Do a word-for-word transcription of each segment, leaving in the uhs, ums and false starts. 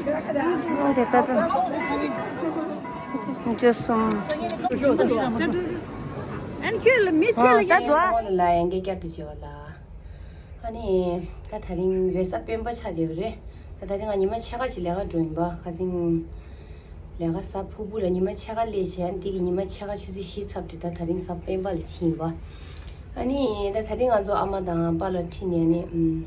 དེ་ལྟ་ཙམ། བཅུ་གསུམ། ཨན་ཁྱོད་ལ་མི་ཆེ་ལ་ད་དུ་ཨ། ལ་ཡང་སྐད་བསྐྱར་དུ་བྱེད་པ་ལ། ཨ་ནི། ད་དེ་རིང་རེས་གཟའ་སྤེན་པ་ཆགས་བསྡད་ཡོད་རེད། ད་དེ་རིང་ང་ཉི་མ་ཕྱེད་ཀ་ཅིག་ལས་ཀ་འགྲོ་ཡིན་པ་ཁ་སང་། ལས་ཀ་གཟའ་ཕུར་བུ་ལ་ཉི་མ་ཕྱེད་ཀ་སླེབས་བྱས་འདི་གི་ཉི་མ་ཕྱེད་ཀ་ཆུ་ཚོད་བཞི་ཚར་དུས་ད་དེ་རིང་གཟའ་སྤེན་པ་ལ་ཕྱིན་ཡིན་པ། ཨ་ནི་ད་དེ་རིང་ང་ཚོ་ཨ་མ་དང་པཱ་ལགས་ཁྲིད་ནས་ནི་ཨམ།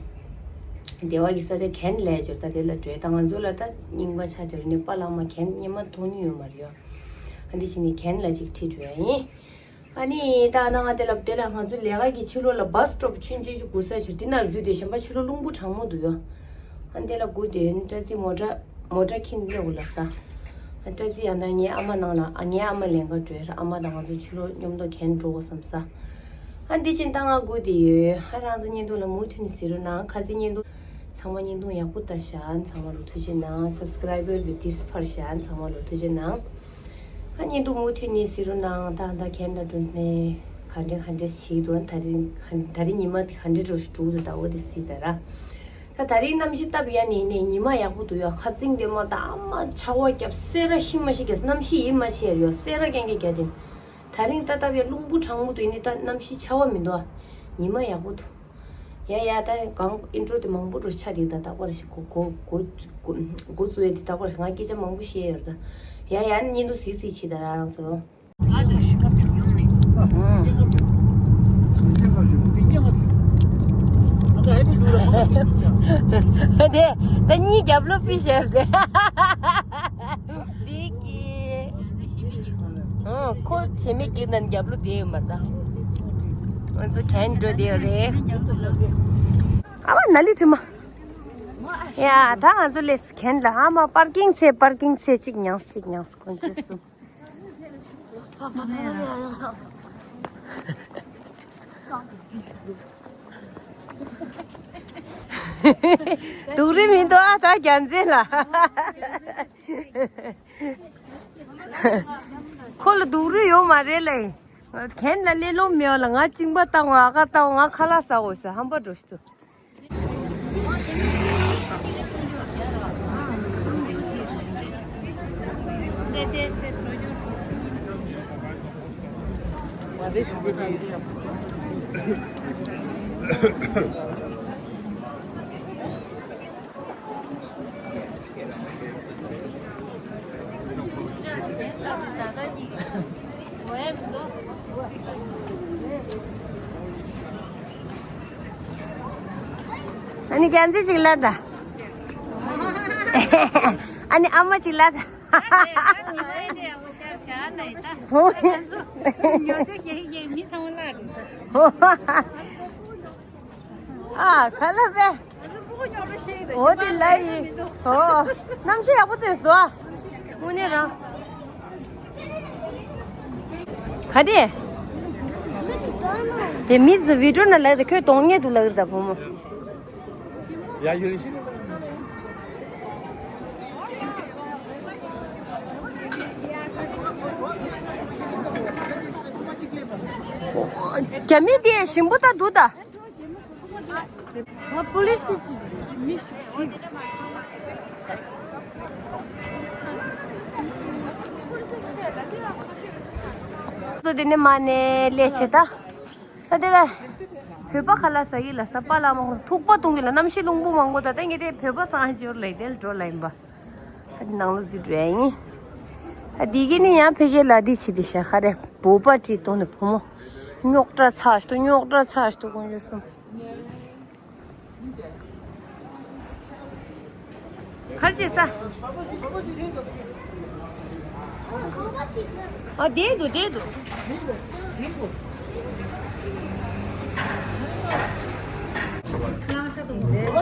སྡེ་བ་གི་ས་ཆ་གན་ལ་འབྱོར། ད་དེ་ལ་འགྲོ་ད་ང་ཚོ་ལ་ད་རྙིང་པ་ཆགས་དེ་རུ་ནི་པཱ་ལགས་མ་གན་སྔོན་མ་མཐོང་མྱོང་ཡོད་མ་རེད་ཡ། ཨ་འདི་བྱས་ནས་གན་ལ་ཅིག་ཁྲིད་འགྲོ་ཡ་ཡིན། ཨ་ནི་ད་ནང་ང་དེ་ལ་དེ་ལ་ང་ཚོ་ལས་ཀ་གི་ཕྱི་ལོགས་ལ་བཱས་སི་ཊོབ་ཆུང་ཆུང་ཅིག་སྒུག་ས་ཆུ་དེ་ན་འཛུལ་དེ་གཞན་པ་ཕྱི་ལོགས་རླུང་བུ་གྲང་མོ་འདུག་ཡོ། ཨ་དེ་ལ་སྒུག་དེ་སྤྲ་ཚིག་མོ་ཊ་མོ་ཊ་ཁྱིམ་སླེབས་འོ་ལ་ས། ཨ་སྤྲ་ཚིག་ཡང་ད་ངའི་ཨ་མ་ནང་ལ་ཨ་ངའི་ཨ་མ་ལེན་ག་འགྲོ་ཡ་ཨ་མ་དང་ང་ཚོ་ཕྱི་ལོགས་མཉམ་དུ་གན་འགྲོ་འོ་བསམ་ས། ཨ་འདི་ཕྱིན་ད་ང་སྒུག་དེ་ཡོད། ཨ་རང་ཚོ་བརྙན་ཐུང་ལ་མུ་མཐུད་ནས་གཟིགས་རོགས་གནང་། ཁ་སང་བརྙན་ཐུང་ཚང་མ་བརྙན་ཐུང་ཡག་པོ་ལྟ་ཤག་ཚང་མ་ལ་ཐུགས་རྗེ་གནང་། སབ་སི་ཀ་རའི་བར་བི་ཏིས་ཕར་ཤག་ཚང་མ་ལ་ཐུགས་རྗེ་གནང་། ཨ་བརྙན་ཐུང་མུ་མཐུད་ནས་གཟིགས་རོགས་གནང་། ད་ད་གན་ལ་འགྲོ་ནས་ག་འདྲ་ག་འདྲ་ཞིག་འདུག་ད་རིང་ག་ད་རིང་ཉི་མ་དེ་ག་འདྲ་འགྲོ་ཞིག་འགྲོ་འདུག་ད་འོ་དེ་གཟིགས་ད་ར། ད་ད་རིང་གནམ་གཤིས་སྟབས་ཡག་ནས་ནས་ཉི་མ་ཡག་པོ་འདུག་ཡ། ཁ་རྩང་དེ་མ་ད་ཨ་མ་ཆར་པ་བརྒྱབ་སེ་ར་ཤིང་མ་ཤིག་གས་གནམ་གཤིས་ཡིན་མ་ཤེས་ཡོད་སེ་ར་རྐྱང་རྐྱང་རྒྱག་དེ། ད་རིང་ད་སྟབས་ཡག་རླུང་བུ་གྲང་མོ་འདུག་ཡིན་ནི་ད་གནམ་གཤིས་ཆར་པ་མི་འདུག་ཨ། ཉི་མ་ཡག་པོ་འདུག་ཡ་ཡ་ད་གང་ཨིན་ཊྲོ་དེ་མང་པོ་འགྲོ་ཆ་དེ་ད་ད་པར་ཞིག་གོ་གོ་གོ་གོ་གོ་ཚུགས་ཡ་དེ་ད་པར་ང་སྐད་ཆ་མང་པོ་བཤད་ཡོད་ད། ཡ་ཡ་ནི་བརྙན་ཐུང་གཟིགས་གཟིགས་བྱེད་ད་རང་ཚོ། ཨ་ད་ཤི་ཁབ་བྱུང་ཡོང་ནི། ཨ། ཨ། སྐྱེ་ཁབ་བྱུང་། དེ་སྐྱེ་ཁབ་བྱུང་། ཨ་ད་ཧེ་པི་ཌུ་ར་ཧོ་ཀྱང་། དེ་ད་གཉིས་རྒྱབ་ལོག་པི་ཤེར་དེ། འདི་གི། ཨོ་ཁོ་བྱེ་མའི་གི་ནང་རྒྱབ་ལོག་དེ་ཡོད་མ་ད། ང་ཚོ་གན་འགྲོ་དེ་ཡོད་རེད། ཨ་མ་ན་ལི་དྲི་མ། ཡ་ད་ང་ཚོ་ལས་གན་ལ་ཨ་མ་པར་ཀིང་ཚེ་པར་ཀིང་ཚེ་གཅིག་མྱངས་གཅིག་མྱངས་དཀོན་མཆོག་གསུམ། སྡུག་རུས་མི་འདུག་ཨ་ད་རྒྱལ་མཚན་ལ། ཁོ་ལ་སྡུག་རུས་ཡོད་མ་རེད་ལེ། གན་ལ་ལས་སློབ་མེད་པ་ལ་ང་གཅིན་པ་བཏང་བ་ཨ་ཁ་བཏང་བ་ང་ཁ་ལག་ཟ་འོས་ཟེར་ཧམ་པ་འགྲོ་ཞིག་ཏུ། ཨ་ནི་རྒྱལ་མཚན་ཞིག་ལ་ད། ཨ་ནི་ཨ་མ་ཅིག་ལ་ད། ཨ་ནི་ཨ་མ་ཅིག་ལ་ད། ཨ་ག་ལ་བས། འོ་དེ་ལ་ཡིན། ཨོ། གནམ་གཤིས་ཡག་པོ་ཐོན་སོང་ཨ། དངོས་གནས་རང་། ག་དེ། དེ་མི་ཚོ་བི་ཌིའོ་ནང་ལ་དེ་ཁོས་གཏོང་ཉེ་དུ་ལ་གི་ད་བུ་མོ། ཡ་ཡོད་ཤི། རྒྱ་མི་དེ་ཞིམ་པོ་ད་འདུག་ད། ང་པོ་ལི་སི་ཅི་མི་ཞིག་སི། ཏོ་དེ་ནས་མ་ནས་ལས་བྱེད་ད། ད་དེ་ལ། བོད་པ་ཁ་ལག་ཟ་གི་ལ་ས་པ་ལ་མ་ཧོ་ཐུག་པ་གཏོང་གི་ལ་གནམ་གཤིས་རླུང་བུ་མང་པོ་ད་ལྟ་ངས་དེ་བོད་པ་སང་ཞོར་ལ་དེ་ལ་འགྲོ་ལ་ཡིན་པ། ཨ་དེ་ནང་ལོ་ཟི་འགྲོ་ཡ་ཡིན། ཨ་དེ་གི་ནི་ཡང་ཕ་གི་ལ་དེ་བྱེད་དེ་ཤ་ཁ་རེ་བོད་པ་ཁྲིད་གཏོང་ནས་བུ་མོ། རྙོག་དྲ་ཚ་ཞིག་ཏུ་རྙོག་དྲ་ཚ་ཞིག་ཏུ་དཀོན་མཆོག་གསུམ། གར་བྱེད་ས། ཨ་བསྡད་འདུག་བསྡད་འདུག་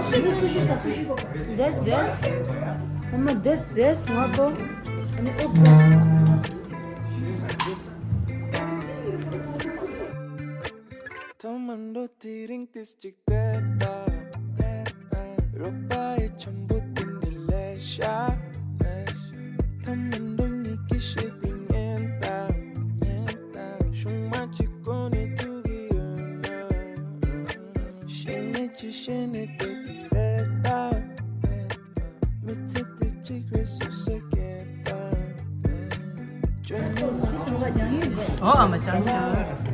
བསྡད་བསྡད། ཨ་མ་བསྡད་བསྡད་ང་ཏོ། ཨ་ནི་ཨོ། ཐོག་མར་འགྲོ་དེ་རིང་ཏིས་ཅིག་བསྡད་ད། རོགས་པ་ཡི་ཆེན་པོ་དེ་འདྲ་ལས་ཤ། ཐོག་མར་འགྲོ་ངེས་ཀྱི་ཤེས་དེ་ཉན་ད། ཤུང་མ་གཅིག་གོ་ནས་ཐུག་གི་ཡོད་ན། ཤེས་ནས་ཅི་ཤེས་ནས་བསྡད་ཀྱི་རེད་ད། མི་ཚེ་དེ་ཅི། ཨོ་ཨ་མ་ཅང་ཅང་།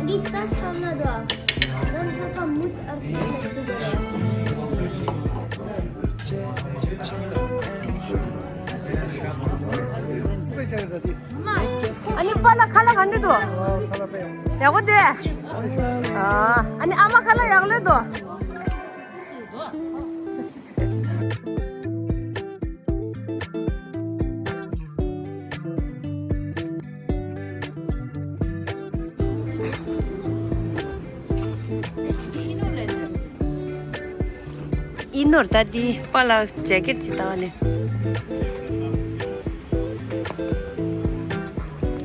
འདི་ས་ས་ན་དོ། རང་ཚོ་ཀ་མུད་ཨར་ཁེ་ལ་ཁེ་དོ། ཨ་ནི་པཱ་ལགས་ཁ་ལག་ག་འདྲ་འདུག་ཡག་པོ་འདུག་ཨ་ནི་ཨ་མ་ཁ་ལག་ཡག་ལོས་འདུག་ཨི་ནོར་ད་འདི་པཱ་ལགས་ཇེ་ཀེཊ་ཅིག་བཏགས་ནས།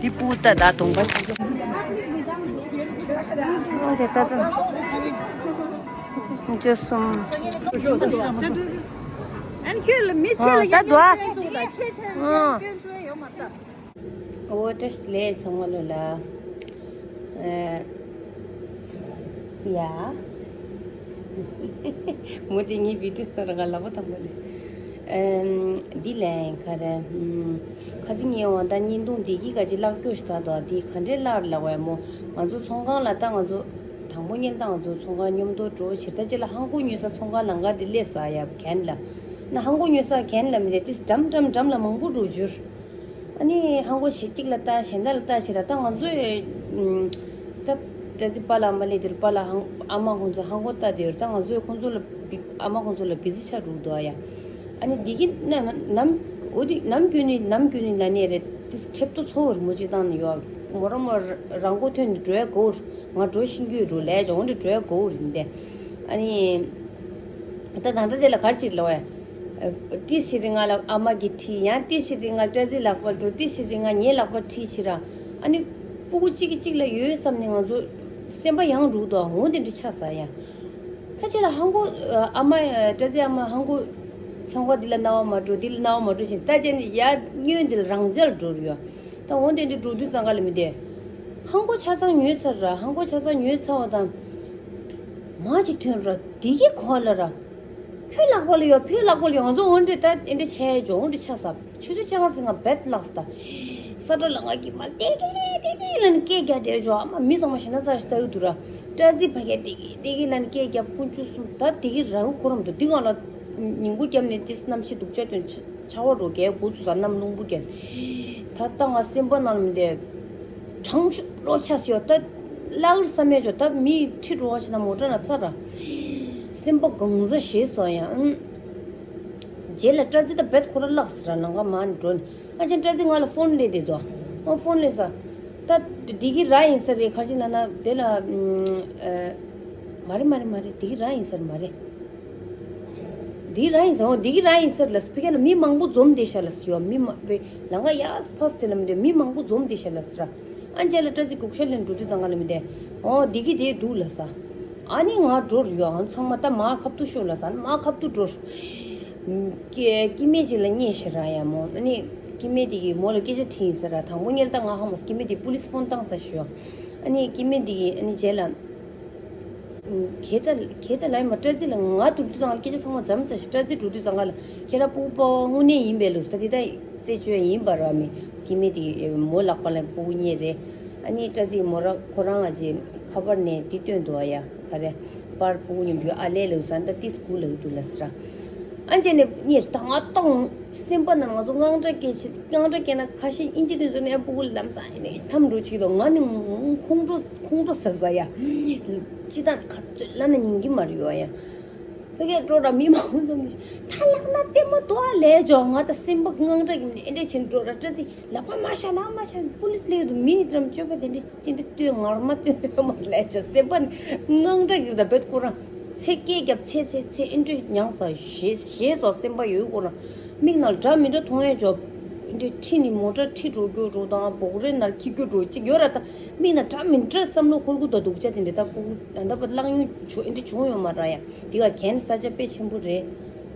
འདི་སྤུ་ད་ད་གདོང་པ་ཞིག་ཨོ་དེ་ལྟ་ཙམ། བཅུ་གསུམ། ཨན་ཁྱོད་ལ་མི་ཆེ་ལ་ཨོ་ད་འདུག་ཨ། ཁྱོད་ཚོ་ད་ཆེ་ཆེ་ཨོ། ཁྱོད་ཚོ་ཡོད་མ་རེད། ཨོ་བཀྲ་ཤིས་བདེ་ལེགས་ཚང་མ་ལོ་ལ། ཨ། ཡ། མོ་དེ་ངའི་བི་ཌིའོ་ནང་ལ་ལབ་པ་དང་པོ་རེད། ཨམ། འདི་ལན་ག་རེ། ཨམ། ཁ་སང་ངས་འོ་ད་བརྙན་ཐུང་བདེ་སྐྱིད་ག་ཅིག་བཀླག་རྒྱུ་ཞིག་ད་དོ་འདི་ག་འདྲས་བཀླག་ལབ་པ་ཡ་མོ། ང་ཚོ་ཚོང་ཁང་ལ་ད་ང་ཚོ་དང་པོ་ཉིད་ད་ང་ཚོ་ཚོང་ཁང་མཉམ་དུ་འགྲོ་ཕྱིར་ད་ཅི་ལ་ཧང་གོ་ཉོ་ས་ཚོང་ཁང་ལམ་ཁ་དེ་སླེབས་ས་ཡ་གན་ལ། ན་ཧང་གོ་ཉོ་ས་གན་ལ་མི་རེད་དེ་འགྲམ་འགྲམ་འགྲམ་ལ་མང་པོ་འགྲོ་རྒྱུར། ཨ་ནི་ཧང་གོ་ཞིག་གཅིག་ལ་ལྟ་གཞན་དག་ལ་ལྟ་ཞེས་ར་ད་ང་ཚོས་ཨུམ། ད་བཀྲ་ཤིས་པཱ་ལགས་ཨ་མ་ལས་དེར་པཱ་ལགས་ཧང་ཨ་མ་ཁོང་ཚོ་ཧང་གོ་ལྟ་དེར་ད་ང་ཚོས་ཁོང་ཚོ་ལ་བི་ཨ་མ་ཁོང་ཚོ་ལ་བི་ཟི་ཆགས་འགྲོ་འདུག་ཨ་ཡ། ཨ་ནི་འདི་གི་ན་ནམ་འོ་དེ་ནམ་རྒྱུན་ནི་ནམ་རྒྱུན་ནི་ལ་ནས་རེད་དེ་ཁྲེབ་ཏོ་ཚོ་བར་མོ་ཅིག་བཏང་ནས་ཡོད་མོ་ར་མོ་རང་མགོ་ཐོན་ནས་འགྲོ་ཡ་གོ་ང་འགྲོ་ཤིང་རྒྱུ་རུ་ལས་ཀྱང་འོ་འདྲ་འགྲོ་ཡ་གོ་རིན་དེ་ཨ་ནི། ད་ད་ལྟ་དེ་ལ་གར་ཅིག་ལོ་ཨེ། ཏི་ཞི་རི་ང་ལ་ཨ་མ་གི་ཁྲིད་ཡང་ཏི་ཞི་རི་ང་བཀྲ་ཤིས་ལག་པར་འགྲོ་ཏི་ཞི་རི་ང་ངའི་ལག་པར་ཁྲིད་ཕྱིར་ར། ཨ་ནི་སྤུ་གུ་གཅིག་གིས་གཅིག་ལ་ཡོད་བསམ་ནས་ང་ཚོ་སེམས་པ་ཡང་འགྲུག་འདུག་འོ་དེ་འདྲ་ཆགས་ས་ཡ། ད་ཁྱེད་ལ་ཧང་གོ་ཨ་མ་བཀྲ་ཤིས་ཨ་མ་ཧང་གོ་ཚང་ག་འདི་ལ་ན་བ་མ་འགྲོ་འདི་ལ་ན་བ་མ་འགྲོ་ཞིང་ད་ཁྱེད་ནི་ཡ་སྨྱོན་འདི་ལ་རང་འཇལ་འགྲོ་རུ་ཡ། ད་འོ་དེ་འདྲ་འགྲོ་དུས་ཙང་ག་ལ་མི་བདེ། ཧང་གོ་ཆ་ཚང་ཉོས་ཚར་ར་ཧང་གོ་ཆ་ཚང་ཉོས་ཚར་བ་དང་། མ་ཅིག་ཐོན་ར་དེ་གི་གོ་ལ་ར། ཁྱོད་ལག་པ་ལ་ཡོད་ཕའི་ལག་པ་ལ་ཡོད་ང་ཚོ་འོན་ཏེ་ད་ཨེ་འདྲ་བྱས་ཡོད་འོན་ཏེ་ཆ་ས་ཆུ་ཚོད་བཅོ་ལྔ་ཟིན་ང་བེད་ལགས་ད། ས་ཁྲ་ལ་ང་གི་མ་ཏེ་ཏེ་ཏེ་ཏེ་ལ་ནི་སྐད་རྒྱག་བསྡད་ཡོད་ཨ་མ་མི་ཚང་མ་ཞེ་ན་ཚ་ཞིག་ལྟ་ཡོད་དུ་ར། སྐྲ་རྩི་ཕ་གི་ཏེ་ཏེ་ལ་ནི་སྐད་རྒྱབ་ཀུན་ཆུ་གསུམ་ད་དེ་གི་ར་བུ་ཁོ་རམ་དུ་འདི་ང་ལ་ཉིན་གུང་རྒྱབ་ནས་ཏིས་གནམ་གཤིས་སྡུག་ཅག་དོན་ཆ་བ་རོ་གས་འགོ་ཚུགས་ས་གནམ་རླུང་བུ་གས། ད་ལྟ་ང་སེམས་པ་ནང་མི་འདས། གྲང་ཤུགས་རོ་ཆ་སི་ཡོད་ད། ལ་གིར་ས་མེད་ཅོ་ད་མི་ཁྲི་འགྲོ་བ་ཆེ་ན་མོ་ཊ་ན་ཚ་ར། སེམས་པ་གང་ཚ་ཞེས་སོ་ཡང་། རྗེས་ལ་སྐྲ་རྩི་ད་བེད་ཁོ་ར་ལགས་སི་ར་ལང་ཀ་མ་ནི་འགྲོ་ནི། ཨ་ཅན་སྐྲ་རྩི་ང་ལ་ཕོན་ལས་དེ་དོ། ཨ་ཕོན་ལས་ས། ད་འདི་གི་ར་ཡིན་ས་རེད་ཁ་ཅིག་ལ་ན་དེ་ལ། མ་རེད་མ་རེད་མ་རེད་འདི་གི་ར་ཡིན་ས་རེད་མ་རེད། འདི་ར་ཡིན་ཟེར་འོ་འདི་གི་ར་ཡིན་ཟེར་ལ་སི་ཕི་ཁ་ལ་མི་མང་པོ་འཛོམས་བསྡད་ཤག་ལ་སི་ཡོ་མི་མ་པའི་ལང་ཀ་ཡ་ཕ་སི་དེ་ལ་མི་འདུག་མི་མང་པོ་འཛོམས་བསྡད་ཤག་ལ་སི་ར། ཨ་མཇལ་ལ་སྐྲ་རྩི་གུག་ཤ་ལེན་འགྲོ་དུས་ཙང་ང་ལ་མི་འདུག་འོ་འདི་གི་དེ་འདུག་ལ་ས། ཨ་ནི་ང་འགྲོ་རུ་ཡོ་ཨང་ཚང་མ་ད་མ་ཁབ་ཏུ་ཤོག་ལ་ས་ཨ་ནི་མ་ཁབ་ཏུ་འགྲོ། སྐྱེ་སྐྱེ་དམན་ཅིག་ལ་བརྙས་ཤག་ར་ཡ་མོ་ཨ་ནི་སྐྱེ་དམན་དེ་གི་མོ་ལ་སྐད་ཆ་དྲིས་ཡིན་ཟེར་ར་དང་པོ་ཉལ་ད་ང་ཧ་མོ་སྐྱེ་དམན་དེ་པུ་ལི་སི་ཕོན་བཏང་ས་ཤོ། ཨ་ནི་སྐྱེ་དམན་དེ་གི་ཨ་ནི་མཇལ་ལ། ཁྱེད་ད་ཁྱེད་ད་ལའི་མ་སྐྲ་རྩི་ལ་ང་འགྲོ་དུས་ཙང་ལ་སྐད་ཆ་ཚང་མ་འཇམ་ཚ་ཞིག་སྐྲ་རྩི་འགྲོ་དུས་ཙང་ལ་ཁྱེད་ར་སྤུ་པ་དངོས་གནས་ཡིན་པའི་ལུགས་ད་དེ་ད་རྩད་གཅོད་ཡིན་པ་ར་མི་ཀི་མེད་དེ་མོ་ལག་པ་ལ་སྤུ་གུ་རྙེད་རེད། ཨ་ནི་སྐྲ་རྩི་མོ་ར་ཁོ་རང་ང་ཅི་ཁ་པར་ནས་དེ་སྟོན་འདུག་ཨ་ཡ་ག་རེ་པར་སྤུ་གུ་ཉམས་རྒྱུ་ཨ་ལས་ལུགས་ཙང་ད་ཏི་སྐུ་ལ་འདུག་ལ་སི་ར། ཨ་ཅེ་ནས་གཉེར་ད་ང་ཏང་སེམས་པ་ནང་ང་ཚོ་དངངས་སྐྲག་སྐྱེ་ཞིག་དངངས་སྐྲག་སྐྱེ་ན་ཁ་ཤས་ཨིན་ཇི་དེ་ཚོ་ནས་ཕྲུ་གུ་ལམ་སང་ཨེ་ནས་འཐམ་འགྲོ་ཅིག་དང་ང་ནི་ཁོང་ཁྲོ་ཁོང་ཁྲོ་ཟ་ཟ་ཡ། ཅི་ད་ཁ་ཚོད་ལ་ན་ཉིན་གྱི་མ་རེད་ཡོ་ཡ། ཕ་གིར་འགྲོ་ར་མི་མང་པོ་འཛོམས་ནས་ད་ལག་ན་ལྟད་མོ་དོ་ཨ་ལས་ཇོ་ང་ད་སེམས་པ་དངངས་སྐྲག་གི་ཨེ་འདྲས་བྱེད་འགྲོ་ར་སྐྲ་རྩི་ལག་པ་མ་བཞག་ལག་མ་བཞག་པུ་ལིས་སླེབས་འདུག་མི་དྲམ་སྤྱོད་པ་དེ་འདྲས། དེ་འདྲ་ལྟོས་ངར་མ་ལྟོས་མ་ལས་ཆ་སེམས་པ་ནི་དངངས་སྐྲག་གིར་ད་བེད་ཁོ་རང་ཚེ་སྐད་རྒྱབ་ཚེ་ཚེ་ཚེ་ཨེ་འདྲ་མྱངས་ས་ཞེས་ཞེས་སོགས་སེམས་པ་ཡོད་ཁོ་རང་མིག་ནང་འདྲ་མི་འདྲ་མཐོང་ཡས་འཇོག་ཨེ་འདྲ་ཁྲི་ནི་མོ་ཊ་ཁྲི་འགྲོ་རྒྱུ་འགྲོ་དང་བོག་རེ་ནར་ཁྱི་རྒྱུ་འགྲོ་གཅིག་ཡོད་ར་ད་མིག་ནང་འདྲ་མི་འདྲ་བསམ་བློ་འཁོར་གུ་ད་སྡུག་ཅག་དེ་འདྲ་ད་ཁོ་གུ་ད་ད་པ་གླང་ཡུན་ཆུ་ཨེ་འདྲ་བྱུང་ཡོད་མ་ར་ཡ་དེ་ག་གན་ས་ཆ་དཔེ་ཆེན་པོ་རེད།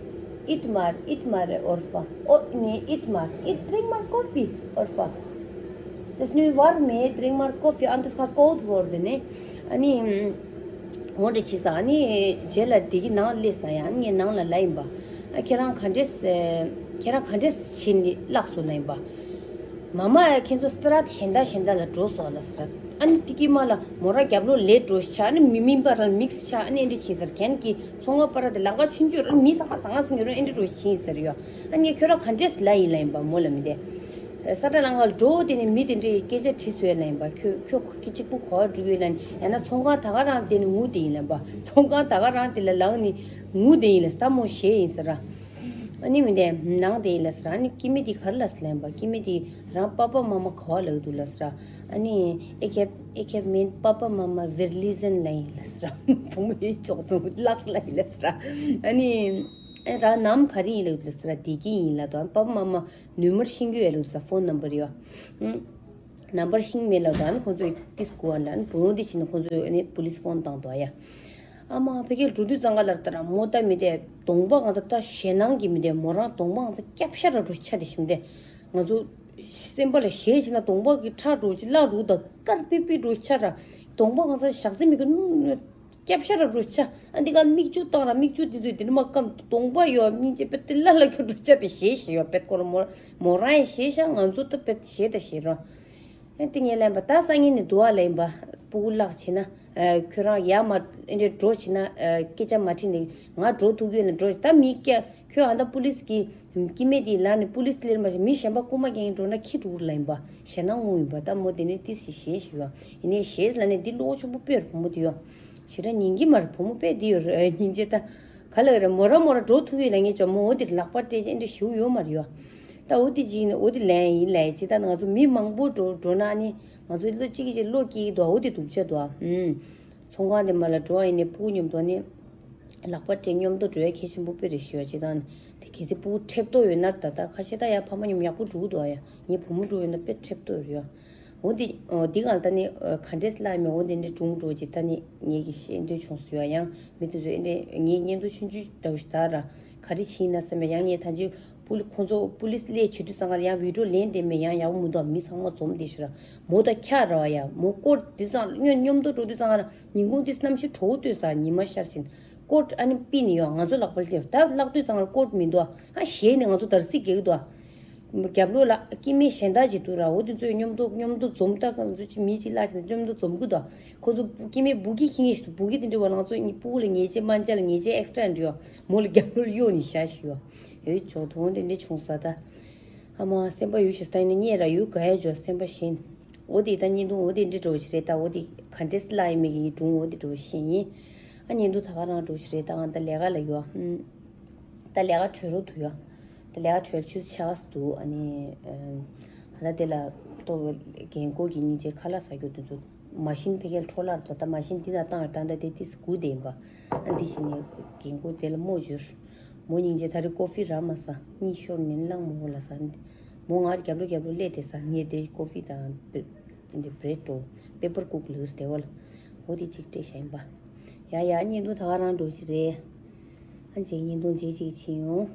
Iet maar, iet maar, Orfa. Oh, nee, iet maar. Iet, drink maar koffie, Orfa. Het is nu warm, hè? Drink maar koffie, anders gaat koud worden, hè? ཨ་ནི། འོ་འདྲ་བྱས་ཙང་ཨ་ནི་རྗེས་ལ་བདེ་སྐྱིད་ནང་སླེབས་ཙང་ཡང་ཨ་ནི་ངས་ནང་ལ་ལབ་ཡིན་པ། ཨ་ཁྱེད་རང་ག་འདྲས་ཨ་ཁྱེད་རང་ག་འདྲས་བྱས་ནས་བརླགས་སོང་ལབ་ཡིན་པ། མ་མ་ཨ་ཁྱེད་ཚོ་སི་ཏྲ་གཞན་དག་གཞན་དག་ལ་འགྲོ་སོང་ལབ་ཟེར། ཨ་ནི་ཏི་ཀི་མ་ལ་མོ་རང་རྒྱབ་ལོགས་ལས་འགྲོ་ཆ་ཨ་ནི་མི་མིན་པ་རང་མིག་ཆ་ཨ་ནི་ཨེ་འདྲ་བྱས་ཟེར། གན་གི་ཚོང་པ་པ་ར་དེ་ལམ་ཁ་ཆུང་ཆུང་རང་མི་ཚང་མ་ཟང་ངེ་ཟིང་ངེ་རང་ཨེ་འདྲ་འགྲོ་ཕྱིན་ཟེར་ཡོད། ཨ་ནི་ཁྱོད་རང་ག་འདྲས་ལབ་ཡིན་ལབ་ཡིན་པ་མོ་ལ་མི་དེ། ས་ཏྲ་ལམ་ཁ་ལ་འགྲོ་དེ་ནས་མི་དེ་འདྲས་སྐད་ཆ་དྲིས་སོང་ལབ་ཡིན་པ། ཁྱོད་ཁྱོད་ཁོ་གཅིག་པུ་ག་པར་འགྲོ་གི་ཡོད་ལབ་ནས། ཡང་ན་ཚོང་ཁང་ད་ག་རང་དེ་ནས་ངུ་དེ་ཡིན་ལབ་པ། ཚོང་ཁང་ད་ག་རང་དེ་ལ་ལངས་ནས་ངུ་དེ་ཡིན་ལབ་ས་མོ་ཞེས་ཡིན་ཟེར་ར། ཨ་ནི་མི་དེ་ནང་དེ་ཡིན་ལབ་ཟེར། ཨ་ནི་སྐྱེ་དམན་དེ་ག་རེ་ལབ་ཟེར་ལབ་ཡིན་པ། སྐྱེ་དམན་དེ་རང་པ་པ་མ་མ་ག་པར་ལབ་ཀྱི་འདུག་ལབ་ཟེར། ཨ་ནི་ཨེ་ཁེབ་ཨེ་ཁེབ་མིན་པ་པ་མ་མ་ཝེར་ལི་ཟན་ལབ་ཡིན་ལབ་ཟེར། བུ་མོ་ཡོད་ཅོག་ཙམ་ལགས་ལབ་ཡིན་ལབ་ཟེར། ཨ་ནི་ཨེ་རང་ནམ་ག་རེ་ཡིན་ལབ་ལབ་ཟེར། བདེ་སྐྱིད་ཡིན་ལབ་དང་པ་པ་མ་མ་ནུ་མར་ཤིང་གི་ཡོད་ལབ་ས་ཕོན་ནམ་བར་ཡོད། ཨུམ། ནམ་བར་ཤིང་མེད་ལབ་དང་ཁོང་ཚོས་ཏིས་གོ་བ་འདྲ་ནི་བུ་མོ་འདི་བྱིན་ནས་ཁོང་ཚོས་ནི་པུ་ལིས་ཕོན་བཏང་འདུག་ཡ། ཨ་མ་ཕ་གིར་འགྲོ་དུས་ཙང་ཀ་ལར་ལྟར་མོ་ལྟ་མི་དེ་གདོང་པ་གང་ས་ལྟ་ཞེད་སྣང་གི་མི་དེ་མོ་རང་གདོང་པ་གང་ས་སྐྱབས་ཤ་ར་འགྲོ་ཆ་དེ་ཞིམ་དེ་ང་ཚོ་སེམས་པ་ལ་ཞེད་བྱེད་ན་གདོང་པ་གི་ཁྲག་འགྲོ་ཅི་ལ་འགྲོ་ད་དཀར་པི་པི་འགྲོ་ཆ་ར་གདོང་པ་གང་ས་ཞག་ཚི་མི་གི་སྐྱབས་ཤ་ར་འགྲོ་ཆ། ཨ་འདི་ག་མིག་ཆུ་བཏང་ར་མིག་ཆུ་འདི་ཚོས་འདི་ནི་མ་སྐམ་གདོང་པ་ཡོད་སྙིང་རྗེ་པད་དེ་ལ་ལ་ཁྱོད་འགྲོ་ཆ་དེ་ཞེད་ཞེད་ཡོད་པད་ཁོ་ར་མོ་མོ་རང་ཡང་ཞེད་ཤ་ང་ཚོ་ད་པད་ཞེད་ད་ཞེད་ར། ཨ་དེ་ངས་ལན་པ་ད་སང་ཉིན་ནས་དུ་བ་ལེན་པ་སྤུ་གུ་བརླག་བྱེད་ན་ཨ་ཁྱོད་རང་ཡར་མ་ཨེ་འདྲས་འགྲོ་བྱེད་ན་ཨ་སྐད་ཆ་མ་དྲིས་ནས་ང་འགྲོ་ཐུག་ཡོད་ན་འགྲོ་ད་མི་སྐྱ་ཁྱོད་ཨ་ད་པུ་ལིས་ཀྱི་སྐྱེ་དམན་དེ་ལ་ནི་པུ་ལིས་ལེར་མ་ཞིག་མི་གཞན་པ་རྐུ་མ་རྒྱག་འགྲོ་ན་ཁྱི་འགྲོ་ལ་ཡིན་པ་ཞེད་སྣང་ངུ་ཡིན་པ་ད་མོ་དེ་ནས་ཏིས་ཞིག་ཞེད་ཞིག་ཡོད་ཡིན་ནས་ཞེད་ལ་ནས་འདི་བློ་ཆུང་པོ་དཔེར་བུ་མོ་དེ་ཡོད་ཞེ་དྲག་ཉན་གི་མ་རེད། བུ་མོ་དཔེ་དེ་ཡོད་རེད་སྙིང་རྗེ་ད་ག་ལ་རེད། མོ་ར་མོ་ར་འགྲོ་ཐུག་ཡོད་ལ་ངས་ཅོ་མོ་འོ་དེ་ལག་པ་སྤྲད་ཅེ་འདྲ་ཞུ་ཡོད་མ་རེད་ཡོད། ད་འོ་དེ་ཅིག་ནི་འོ་དེ་ལན་ཡིན་ལས་ཅི་ད་ང་ཚོ་མི་མང་པོ་འགྲོ་འགྲོ་ན་ནི་ང་ཚོ་བློ་གཅིག་གིས་བློ་སྐྱེ་གི་འདུག་འོ་དེ་སྡུག་ཅག་འདུག་ཨ། ཨུམ། ཚོང་ཁང་དེ་མ་ལ་འགྲོ་བ་ཡིན་ནི་སྤུ་གུ་མཉམ་དུ་ནི་ལག་པ་སྤྲད་མཉམ་དུ་འགྲོ་ཡ་གལ་ཆེན་པོ་དཔེ་རེད་ཞུ་ཡ་ཅི་ད་ནི་དེ་གལ་སྲིད་སྤུ་གུ་ཁྲེབ་ཏོ་ཡོད་ན་ད་ད་ཁ་ཤས་ད་ཡ་ཕ་མ་མཉམ་ཡག་པོ་འགྲོ་གི་འདུག་ཨ། ཡ་ངའི་བུ་མོ་འགྲོ་ཡོད་ན་དཔེ་ཁྲེབ་ཏོ་ཡོད་ཡ། འོ་འདི་འོ་འདི་གང་ལྟར་ནི་ག་འདྲས་སླ་མི་འོ་འདི་འདྲས་སྒྲུང་འགྲོ་ཅིག་ད་ནི་ངེད་ཀྱི་ཤེས་འདོད་བྱུང་ཟེར་བ་ཡང་མི་དེ་ཚོ་ཨེ་འདྲས་ངའི་བརྙན་ཐུང་ཆུང་ཆུང་འདྲ་བོ་ཞིག་ད་ར་ག་རེ་ཕྱིན་ན་བསམ་པའི་ཡང་ངས་ད་ཅི་པུ་ལི་ཁོང་ཚོ་པུ་ལིས་སླེབས་བྱེད་དུས་ཙང་ཀར་ཡང་བི་ཌིའོ་ལེན་དེ་མེད་ཡང་ཡག་མི་འདུག་མི་ཚང་མ་འཛོམས་དེ་ཤི་ར་མོ་ད་ཁྱ་ར་བ་ཡ་མོ་སྐོར་དེ་ཙང་སྙོན་སྙོམ་དུ་འགྲོ་དུས་ཙང་ཀར་ཉིན་གུང་དེ་གནམ་གཤིས་དྲོ་བོ་ལྟོས་ས་ཉི་མ་ཤར་བཞིན། ཀོཊ་ཨ་ནི་པི་ནི་ཡོང་ང་ཚོ་ལག་པ་ལ་སླེབས་ད་བརླག་དུས་ཙང་ལ་ཀོཊ་མི་འདུག་ཨ་ཞེས་ནས་ང་ཚོ་དར་ཚིག་རྒྱག་གི་འདུག་ཨ། རྒྱབ་ལོགས་ལ་སྐྱེ་དམན་གཞན་དག་ཅིག་འདུག་ར་འོ་དེ་ཚོས་མཉམ་དུ་མཉམ་དུ་འཛོམས་ད་ང་ཚོ་ཅིག་མི་གཅིག་བརླག་བྱས་ནས་མཉམ་དུ་འཛོམས་གི་འདུག་ཁོ་ཚོ་སྐྱེ་དམན་སྦུ་གི་ཁྱི་ངེས་ཤིག་འདུག་སྦུ་གི་དེ་འདྲ་བ་ང་ཚོ་གཉིས་སྤུ་གུ་ལ་ཉེས་ཆད་མ་འཇལ་ལ་ཉེས་ཆད་ཨེག་སི་ཊ་ར་འདྲི་ཡོང་མོ་ལ་རྒྱབ་ལོགས་གཡོག་ནས་བཞག་ཤིག་ཡོ་ཡོད་ཅོག་དོང་དེ་འདྲ་བྱུང་ས་ད། ཨ་མ་སེམས་པ་ཡོད་ཤིག་ས་ཡིན་ན་རྙེད་ར་ཡོད་ག་ཡ་ཇོ་སེམས་པ་ཞན། འོ་དེ་ད་བརྙན་ཐུང་འོ་དེ་འདྲ་འགྲོ་ཞིག་རེད་ད། འོ་དེ་ག་འདྲས་སླ་ཡི་མིག་གི་སྒྲུང་འོ་དེ་འགྲོ་ཤེས་ཡིན། ཨ་བརྙན་ཐུང་ད་ག་རང་འགྲོ་ཞིག་རེད་ད། ང་ད་ལས་ཀ་ལ་ཡོད་ཨ། ད་ལས་ཀ་གྲོལ་རོགས་ཐུ་ཡོད། ད་ལས་ཀ་གྲོལ་ཆུ་ཚོད་ཆ་ག་སུ་འདུག་ཨ་ནི་ཨ་ད་དེ་ལ་ཏོ་རྒན་གོག་གི་སྙིང་རྗེ་ཁ་ལག་ཟ་རྒྱུ་དེ་ཚོ་མ་ཤིན་ཕ་གིར་འཕྲོ་བརླག་འགྲོ་ད། མ་ཤིན་དེ་ན་བཏང་ཡོད་ད། ད་དེ་དེ་སྒུག་བསྡད་ཡིན་པ། ཨ་འདི་བྱས་ནས་རྒན་གོག་དེ་ལ་རྨོ་བྱོས། མོ་སྙིང་རྗེ་ད་རེས་ཀོ་ཧྥི་རག་མ་ས་གཉིད་ཤོར་ནས་བླངས་མོ་ལ་ས། མོ་ང་རྒྱབ་ལོ་རྒྱབ་ལོ་སླེབས་དེ་ས་ངས་དེ་ཀོ་ཧྥི་དང་བེ་འདི་བྲེད་འགྲོ་པེ་པར་ཀུག་ལུར་དེ་བ་ལ་འོ་དེ་གཅིག་སྤྲད་བཞག་ཡིན་པ། ཡ་ཡ་བརྙན་ཐུང་ད་ག་རང་འགྲོ་ཅི་རེད། ཨ་ཅེ་བརྙན་ཐུང་ཅིག་ཅིག་ཕྱིན་ཡོང་།